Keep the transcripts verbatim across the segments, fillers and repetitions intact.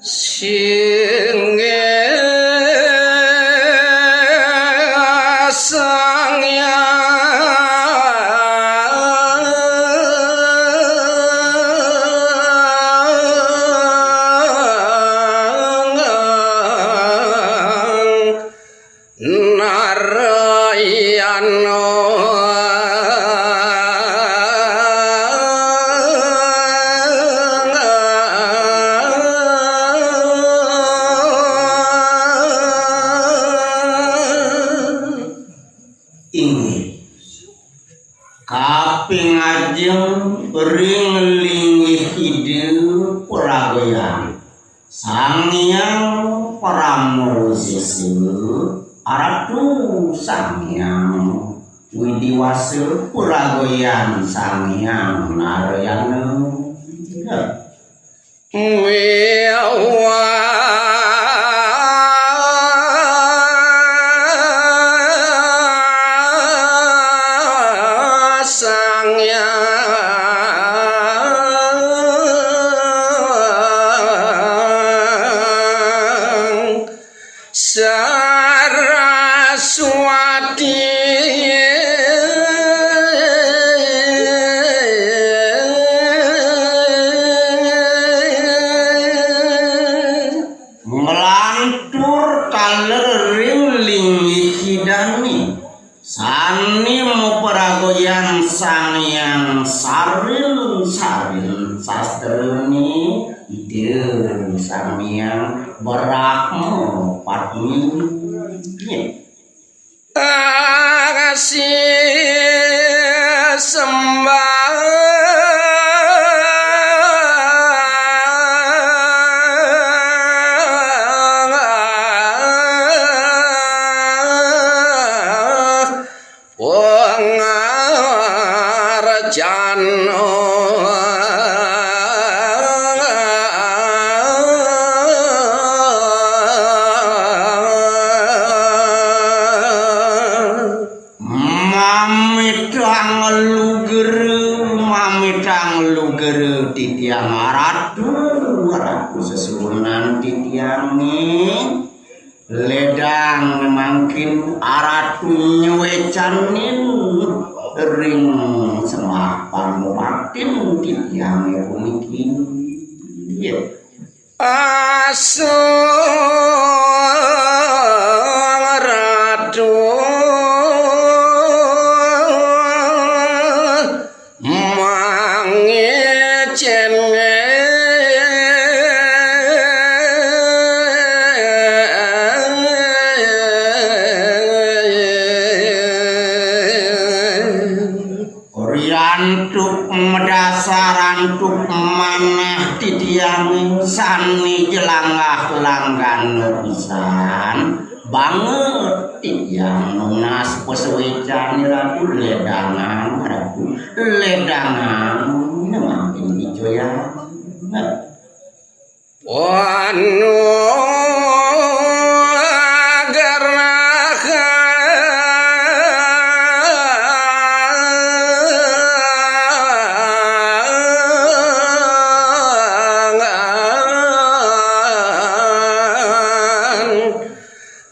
Singgih Sang Hyang Narayana. Inggih. Kaping ajeng ring linggih Ida Pragayan Sang Hyang Parama Wisesa, Aratu Sang Hyang Widi Wasa, Pragayan Sang Hyang Narayana. Sang Hyang Saraswati. Nglantur taler ring linggih Ida dané, sané mapragayan Sang Hyang Saril, Saril sastrané Ida Sang Hyang Brahma Padmi. Kasih sembah pangarjana. Mamitang lugra, mamitang lugra titiang Ratu, Ratu sesuhunan titiangé. Ledang mangkin Aratu nyuécanin ring sembah pangubaktin titiangé puniki. Iya. Asung Ratu mangicén. Riantuk madasar antuk manah titiang sané jlanggah langgana pisan. Banget titiang nunas pasuécan Ratu, ledangan Ratu, ledangan mangkin icoyan. Wanu gerahan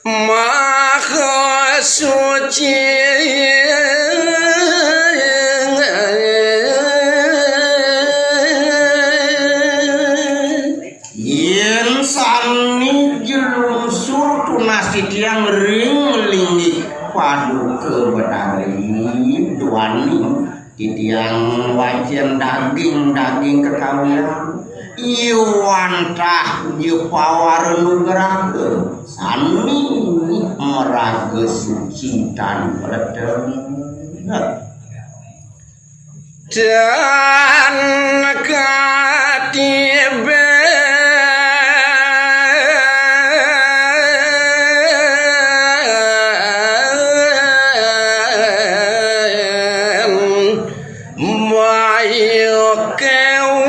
Maha Suci. Yén sané jlungsur tunas titiang ring linggih Paduka Betari, duaning titiang wacén daging-daging kekawian, iya wantah ja pawara nugraha sané maraga suci tan pretenget. Dan katiben Bayu kéwang.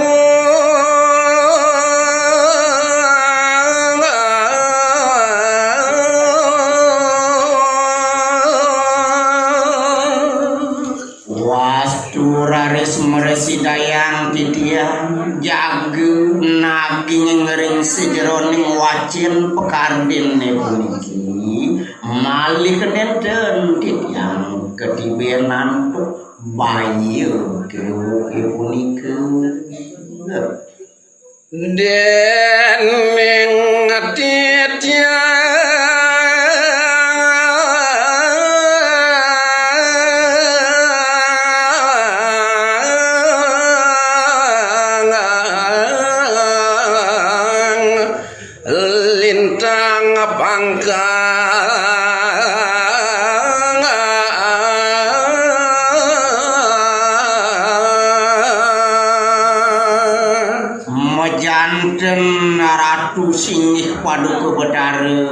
Wastu raris Presidayang titiang jaga naging ring sajeroning wacén pekardinné puniki, malih nénten titiang katibén antuk baya kéwuhé punika. Déning titiang lintang pangkang. Majanten Ratu Singgih Paduka Betara,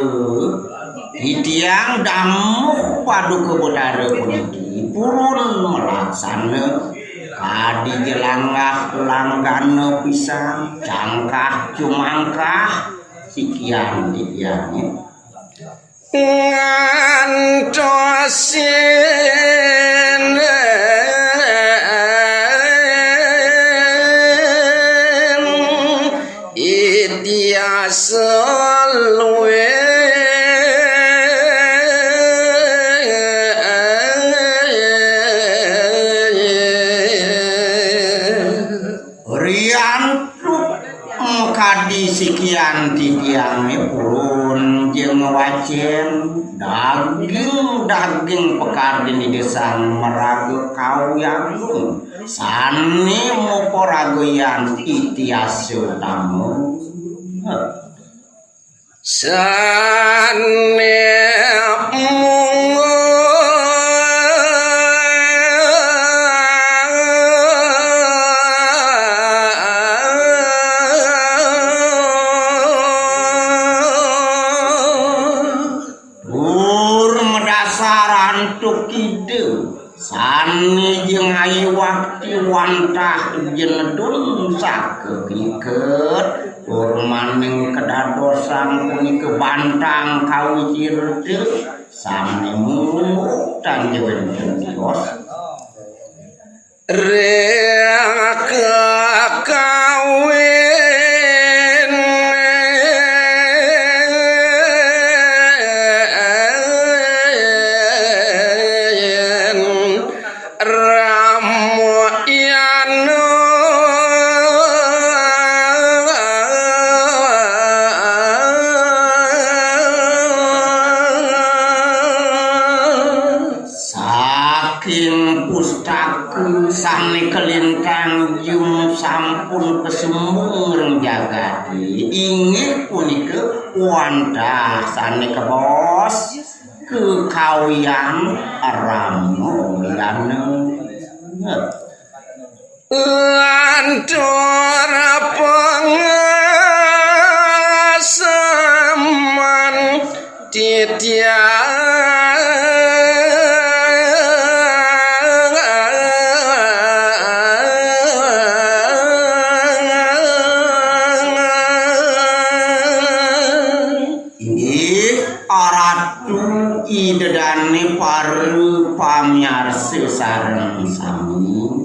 titiang damuh Paduka Betara puniki purun malaksana kadi jelanggah langgana pisan, cangkah cumangkah, sikian titiangé. Ngantosin Ityasa luwih. Riantuk makadi sikian titiangé purun jeng wacén, daging-daging pekardin Ida Sang Maraga Kawi Agung. Sané maparagayan ityasa tama. Sané mungguh. Tur madasar antuk Ida, sané jeng ayu wakti wantah jenedun saka keket, tur maning kadadosang punika bantang kawicirta, sané mungguh tan ja wénten tios. Ring kakawin Ramayana. Saking pustaka sané kalintang jum sampun kasumbung ring jagaté, inggih punika wantah sané kabaos kakawian Ramayana. Lantur pangasaman titiang. Inggih, Ratu Ida Dané para pamiarsa sareng sami.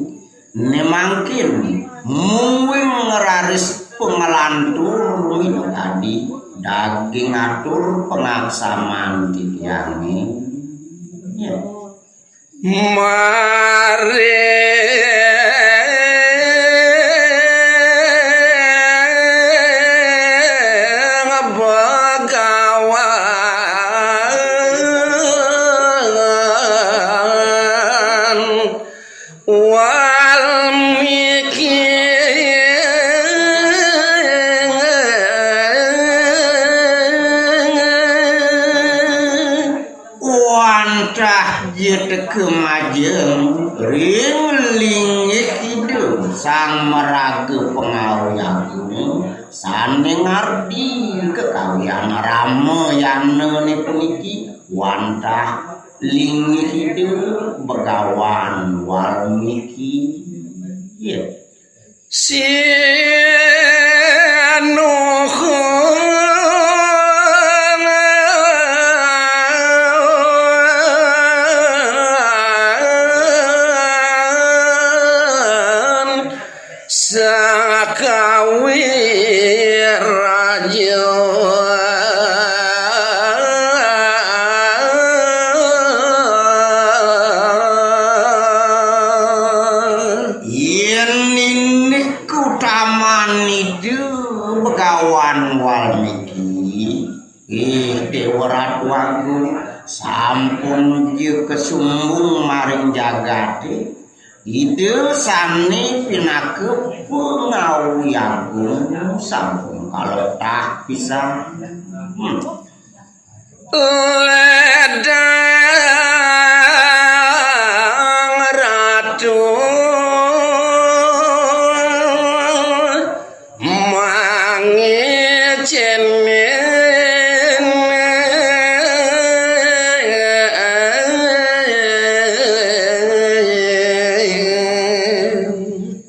Né mangkin, mungguing raris panglantur minakadi daging atur pangaksaman titiangé. Ya. Maring Bagawan Walmiki. Wantah ja teka majeng ring linggih Ida Sang Maraga Pangawi Agung sané ngardi kakawian Ramayanané puniki, wantah linggih Ida Bagawan Walmiki. Ya. Sinuhun. Sakawi raja. Yén indik utaman Ida Begawan Walmiki, ih, Déwa Ratu Agung, sampun ja kasumbung maring jagaté. Ida sané pinaka pangawi agung sampun kaletah pisan. Hmm. Ledang Ratu mangicénin.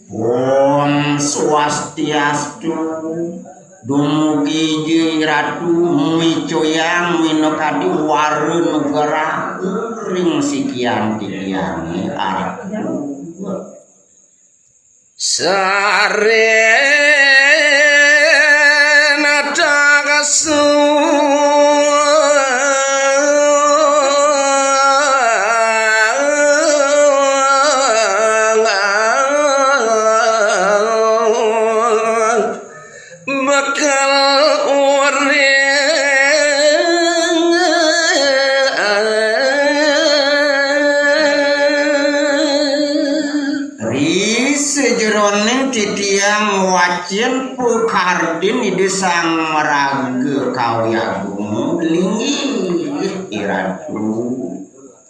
Om Swastiastu. Dumugi Ratu micayang minakadi wara nugraha ring sikian titiangé Ratu. Sarena taksu bakal urip. Ri sajeroning titiang wacén pakardin Ida Sang Maraga Kawi Agung, linggih Iratu.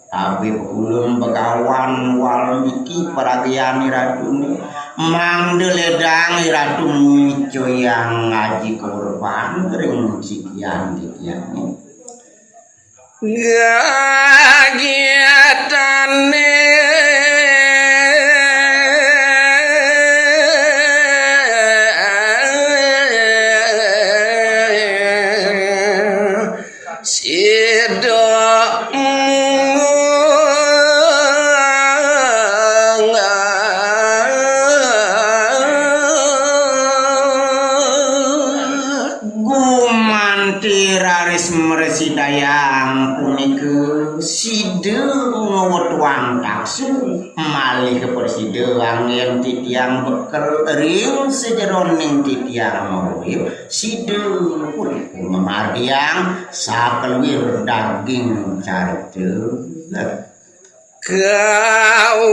Abih ulun Begawan Walmiki paragian Iratuné, mangda ledang Iratu micayang aji kaurban ring sikian titiangé. Gagétané sida gumanti raris mrasidayang punika sida ngwetuang taksu malih prasida anggén titiang bekel ring sajeroning titiang maurip. Sida punika ngamargiang sakeluir daging carita. Kawigunan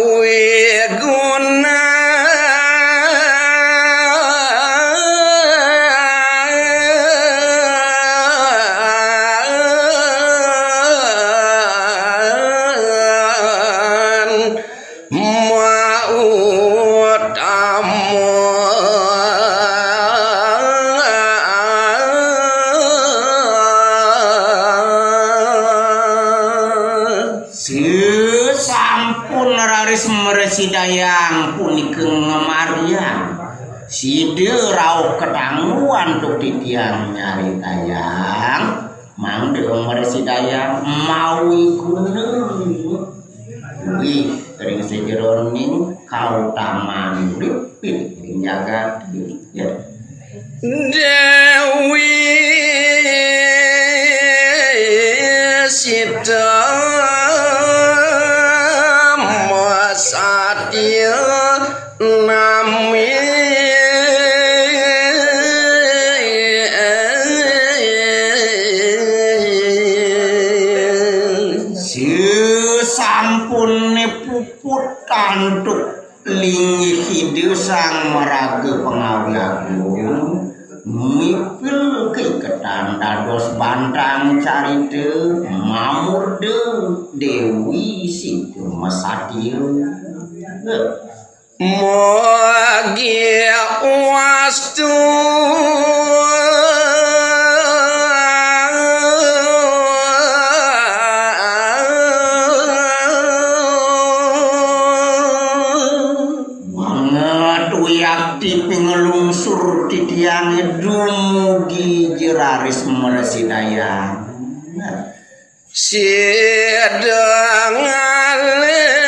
mautama. Sasampun raris mrasidayang punika ngamargiang, sida rauh katanggu antuk titiang nyaritayang, mangda mrasidayang mawi guna. Wih, ring sajeroning kautaman urip ring jagat. Ya. Déwi Sita Masatya nami. Sasampuné puput antuk linggih Ida Sang Maraga Pangawi Agung, mipil kaiketan dados bantang carita mamurda Déwi Sita Masatya. Mogi wastu mangat wiakti pinglungsur titiangé dumugi raris mrasidayang. Sida ngalih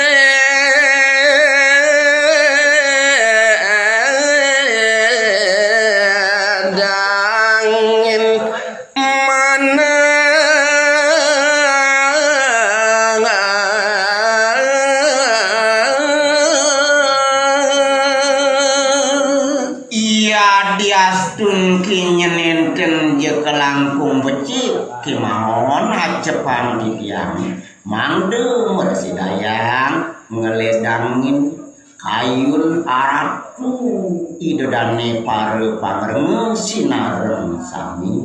Astun kinyen enten je kelangkung becik, kimaon acepang titiang, mangda mresidayang ngeledangin kayun aratu Ida dane para pangrengga sinareng sami.